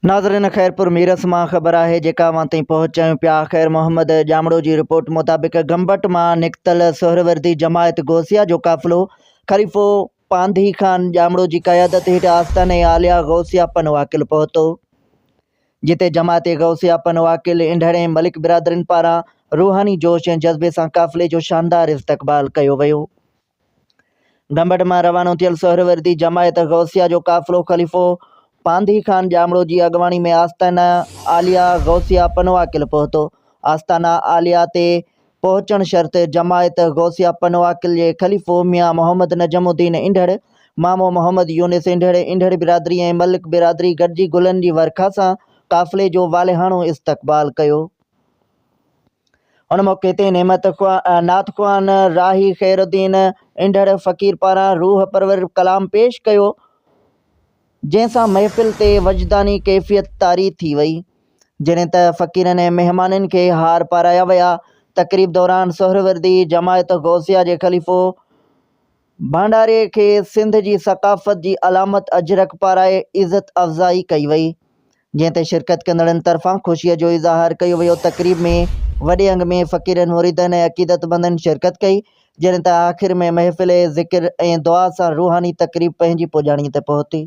ناظرين خيرپور ميرس مان خبر آهي جيڪا اوهان تائين پهچايون پيا خير محمد ڄامڙو جي رپورٽ مطابق گمبٽ مان نڪتل سهروردي جماعت غوثيه جو قافلو خليفو پانڌي خان ڄامڙو جي قيادت هيٺ آستانه عاليه غوثيه پنوعاقل پهتو جتي جماعت غوثيه پنوعاقل انڍڙ ۽ ملڪ برادرين پاران روحاني جوش ۽ جذبي سان قافلي جو شاندار استقبال ڪيو ويو. گمبٽ مان روانو ٿيل سهروردي جماعت غوثيه جو قافلو خليفو پانڌي خان ڄامڙو جي اڳواڻي ۾ آستانه عاليه غوثيه پنوعاقل پهتو. آستانه عاليه تي پهچڻ شرط جماعت غوثيه پنوعاقل جي خليفو ميان محمد نجم الدين انڍڙ، مامو محمد يونس انڍڙ، انڍڙ برادري ۽ ملڪ برادري گڏجي گلن جي ورکا سان قافلي جو والهاڻو استقبال ڪيو. ان موقعي تي نعمت نعت خوان راهي خير الدين انڍڙ فقير پاران روح پرور ڪلام پيش ڪيو، جنهن سان محفل تي وجداني ڪيفيت طاري ٿي وئي، جڏهن ته فقيرن ۽ مهمانن کي هار پارايا ويا. تقريب دوران سهروردي جماعت غوثيه جي خليفو ڀانڊاري کي سنڌ جي ثقافت جي علامت اجرڪ پارائي عزت افزائي ڪئي وئي، جنهن تي شرڪت ڪندڙن طرفان خوشي جو اظهار ڪيو ويو. تقريب ۾ وڏي انگ ۾ فقيرن، مريدن ۽ عقيدتمندن شرڪت ڪئي، جڏهن ته آخر ۾ محفل ذڪر ۽ دعا سان روحاني تقريب پنهنجي پڄاڻي تي پهتي.